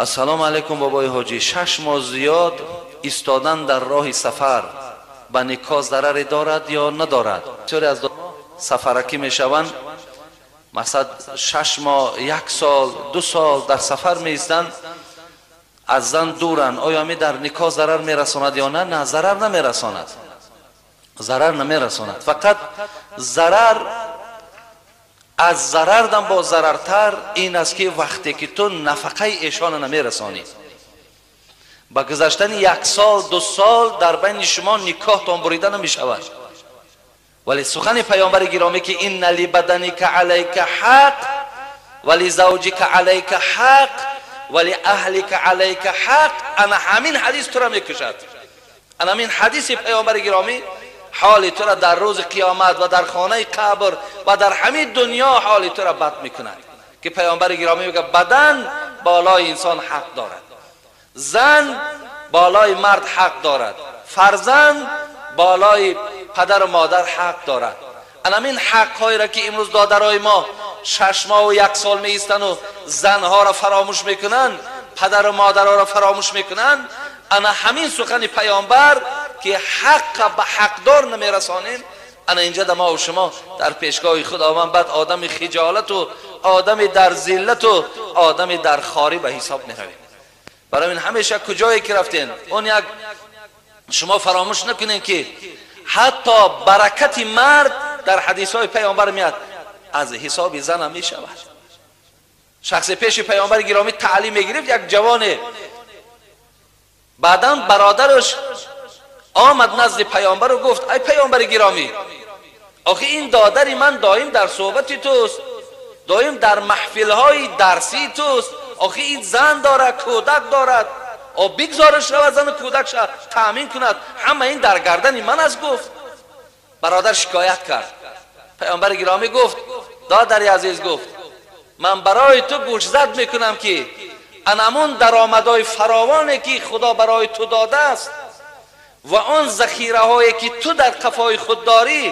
Ассалому алайкум бобои ҳоҷӣ. 6 моҳ зиёд истодан дар роҳи сафар ба никоҳ зараре дорад ё надорад? Бисёре аз сафаракӣ мешаванд, масалан 6 моҳ, 1 сол, 2 сол дар сафар меистанд, аз зан дуранд. Оё ами дар никоҳ зарар мерасонад ё на? На, зарар намерасонад, зарар намерасонад. Фақат зарар аз зарардам бо зарартар ин аст, ки вақте ки ту нафақаи эшонро намерасонӣ, ба гузаштани 1 сол, 2 сол дар байни шумо никоҳтон бурида намешавад. Вале сухани паёмбари гиромӣ ки инна либаданика алайка ҳақ ва лизавҷика алайка ҳақ ва лиаҳлика алайка ҳақ, ана ҳамин ҳадис тура мекушад. Ана ҳамин ҳадиси паёмбари гиромӣ ҳоли тура дар рӯзи қиёмат ва дар хонаи қабр ва дар ҳамин дунё ҳоли тура бад мекунад, ки паёмбари гиромӣ мегӯяд бадан болои инсон ҳақ дорад, зан болои мард ҳақ дорад, фарзанд болои падару модар ҳақ дорад. Ана ҳамин ҳақҳоеро ки имрӯз додарои мо 6 моҳу 1 сол меистану занҳоро фаромӯш мекунанд, падару модарҳоро фаромӯш мекунанд, ана ҳамин сухани паёмбар ки ҳаққа ба ҳақдор намерасонем, ана инҷа да ма ва шумо дар пешгоҳи Худованд баъд одами хиҷолату одами дар зиллату одами дар хорӣ ба ҳисоб меравем. Барои ин ҳамеша куҷое ки рафтен, он як шумо фаромӯш накунед, ки ҳатто баракати мард дар ҳадисҳои паёмбар меяд аз ҳисоби занам мешавад. Шахси пеши паёмбари гиромӣ таълим мегирифт, як ҷавоне, баъдан бародараш омад назди паёмбару гуфт: ай паёмбари гиромӣ, охи ин додари ман доим дар суҳбати туст, доим дар маҳфилҳои дарсии туст, охи ин зан дорад, кӯдак дорад, о бигзораш равад зану кӯдакша таъмин кунад, ҳама ин дар гардани ман аст. Гуфт бародар шикоят кард. Паёмбари гиромӣ гуфт: додари азиз, гуфт, ман барои ту гӯшзад мекунам, ки анамун даромадҳои фаровоне ки Худо барои ту додааст ва он захираҳое ки ту дар қафои худ дорӣ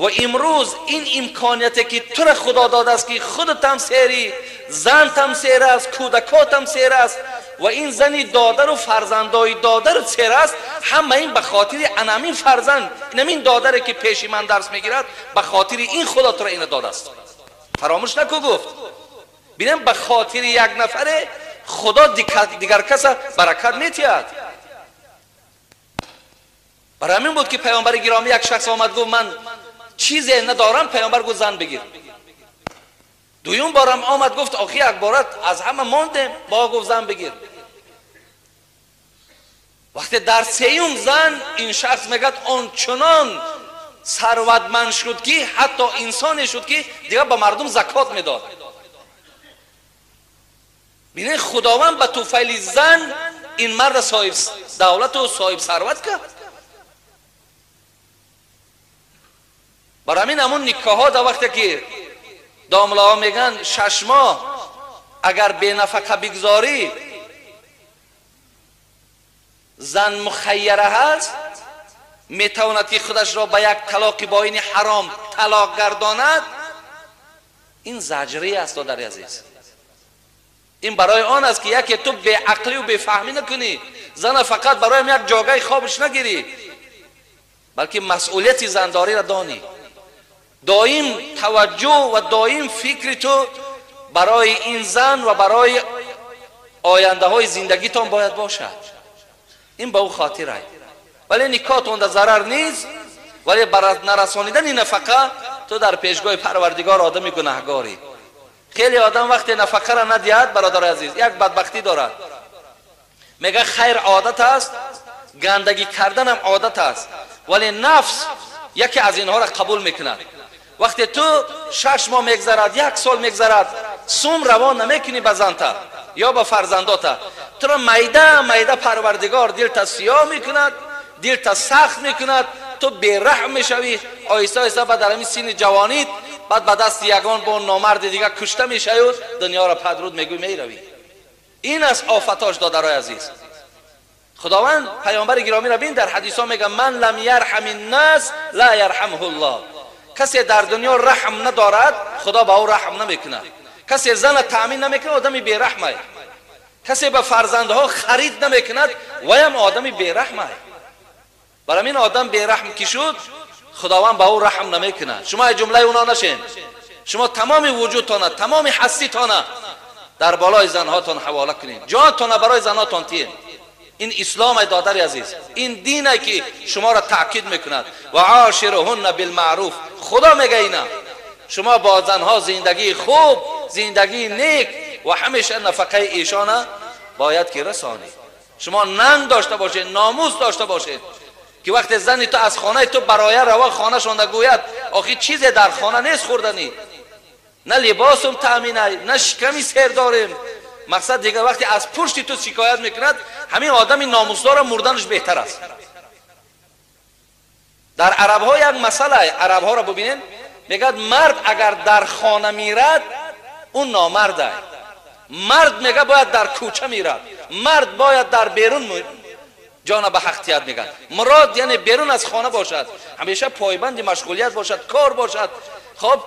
ва имрӯз ин имконияте ки тура Худо додааст, ки худатам серӣ, зантам сер аст, кӯдакотам сер аст ва ин зани додару фарзандои додару сер аст, ҳама ин ба хотири анамин фарзанд, инамин додаре ки пеши ман дарс мегирад, ба хотири ин Худо тура ина додааст. Фаромӯш наку. Гуфт бинем, ба хотири як нафаре Худо дигар каса баракат метиҳад. Барои ҳамин буд ки паёмбари гиромӣ як шахс омад, гуфт: ман чизе надорам. Паёмбар гуфт: зан бигир. Дуюм борам омад, гуфт: охи як бора аз ҳама мондем, бо гуфт: зан бигир. Вақте дар сеюм зан ин шахс мегӯяд ончунон сарватманд шуд, ки ҳатто инсоне шуд, ки дигар ба мардум закот медод. Бинед, Худованд ба туфайли зан ин марда соҳиб давлату соҳиб сарват кард. Барои ҳамин ҳамун никоҳҳо дар вақте ки домлаҳо мегӯянд 6 моҳ агар бенафақа бигзорӣ, зан мухайяра ҳаст, метавонад ки худашро ба як талоқи боини ҳаром талоқ гардонад. Ин заҷрӣ аст, додари азиз. Ин барои он аст, ки яке ту беақлию бефаҳмӣ накунӣ, зана фақат барои як ҷогаи хобаш нагирӣ, балки масъулияти зандориро донӣ. Доим таваҷҷӯҳ ва доим фикри ту барои ин зан ва барои ояндаҳои зиндагитон бояд бошад. Ин ба ӯ хотир ай. Вале никоҳтон дар зарар нест, вале бар нарасонидани нафақа ту дар пешгоҳи Парвардигор одами гунаҳгорӣ. Хеле одам вақте нафақаро надиҳад, бародари азиз, як бадбахтӣ дорад. Мегӯяд хайр одат аст, гандагӣ карданам одат аст, вале нафс яке аз инҳоро қабул мекунад. Вақте ту 6 моҳ мегзарад, 1 сол мегзарад, сум равон намекунӣ ба занта ё ба фарзандота, туро майда майда Парвардигор дилта сиёҳ мекунад, дилта сахт мекунад, ту бераҳм мешавӣ. Оҳиста оҳиста баъд дар ҳамин синни ҷавонит баъд ба дасти ягон бо номарди дигар кушта мешавӣ, дунёро падруд мегӯй, меравӣ. Ин аст офатош, додарои азиз. Худованд паёмбари гиромиро бин дар ҳадисҳо мегӯяд: ман лам ярҳами ннас ла ярҳамҳу ллоҳ. Касе дар дунё раҳм надорад, Худо ба ӯ раҳм намекунад. Касе зана таъмин намекунад, одами бераҳмай. Касе ба фарзандҳо харид намекунад, ваям одами бераҳм аст. Барои ин одам бераҳм ки шуд, Худованд ба ӯ раҳм намекунад. Шумо аз ҷумлаи онҳо нашед. Шумо тамоми вуҷудтона, тамоми ҳаститона дар болои занҳотон ҳавола кунед, ҷонтона барои занҳотон тиед. Ин ислом ай додари азиз, ин дин ай ки шуморо таъкид мекунад. Ва ошируҳунна билмаъруф. Худо мега ина шумо бо занҳо зиндагии хуб, зиндагии нек ва ҳамеша нафақаи эшона бояд ки расонед. Шумо нанг дошта бошед, номус дошта бошед ки вақте зани ту аз хонаи ту бароя рава хонашонда гӯяд, охи чизе дар хона нест хӯрданӣ, на либосум таъмин ай, на шиками сер дорем. Мақсад дигар вақте аз пушти ту шикоят мекунад, ҳамин одами номусдора мурданаш беҳтар аст. Дар арабҳо як масъала, арабҳоро бубинем, мегӯяд мард агар дар хона мирад, ӯ номард ай. Мард мега бояд дар кӯча мирад, мард бояд дар берун ҷона ба ҳақтият мегӯяд. Мурод яъне берун аз хона бошад, ҳамеша пойбанди машғулият бошад, кор бошад. Хоб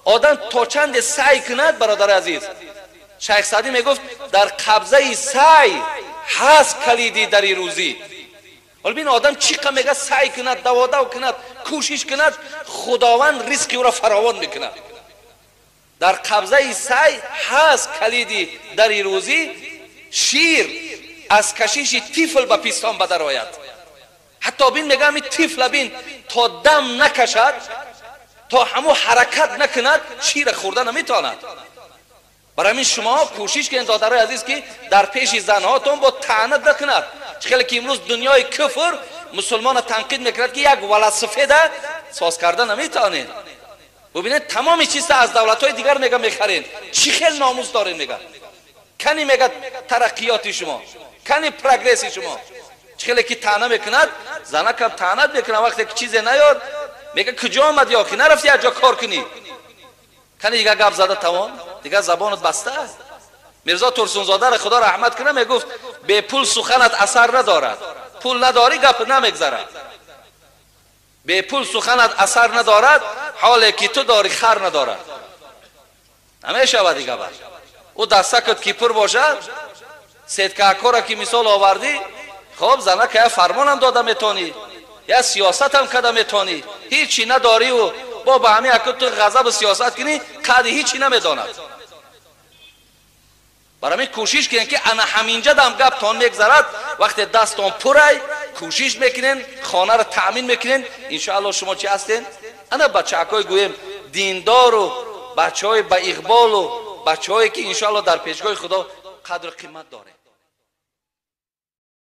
одам то чанде саъй кунад, бародари азиз, Шайх Саъдӣ мегуфт дар қабзаи саъй ҳаст калиди дари рӯзӣ. Ҳоло бин одам чӣ қа мега саъй кунад, даводав кунад, кӯшиш кунад, Худованд ризқи ӯро фаровон мекунад. Дар қабзаи саъй ҳаст калиди дари рӯзӣ, шир аз кашиши тифл ба пистон ба дар ояд. Ҳатто бин мега ҳамин тифла бин то дам накашад, то ҳамун ҳаракат накунад, шира хӯрда наметавонад. Барои ҳамин шумо кӯшиш кунед додарои азиз ки дар пеши занҳотон бо таънат накунад. Чӣ хеле ки имрӯз дунёи куфр мусулмонро танқид мекунад ки як велосипеда соз карда наметавонед. Бубинед тамоми чиза аз давлатҳои дигар мега мехаред. Чӣ хел номус доред мега. Кани мега тараққиёти шумо, кани прогресси шумо. Чӣ хеле ки таъна мекунад, занакам таънат мекунад вақте ки чизе наёд, мега куҷо омадӣ охи, нарафти як ҷо кор кунӣ. Кани дигар гап зада тавон, дигар забонат баста аст. Мирзо Турсунзодаро Худо раҳмат кунад мегуфт бепул суханат асар надорад, пул надорӣ гап намегзарад. Бепул суханат асар надорад, ҳоле ки ту дорӣ хар надорад. Намешавад дигар бар. Ӯ дастакат ки пур бошад, сеткаакора ки мисол овардӣ, хоб занака я фармонам дода метонӣ, я сиёсатам када метонӣ, ҳичи надорӣ-ӯ бо ба ҳамин аку ту ғазабу сиёсат кунӣ, қади ҳичи намедонад. Барои ҳамин кӯшиш кунед ки ана ҳаминҷа дам гаптон мегзарад, вақте дастон пурай, кӯшиш мекунен, хонаро таъмин мекунен, иншоаллоҳ шумо чӣ ҳастен? Ана бачаакҳои гӯем диндору бачаҳои ба иқболу бачаҳое ки иншоаллоҳ дар пешгоҳи Худо қадру қимат дорем.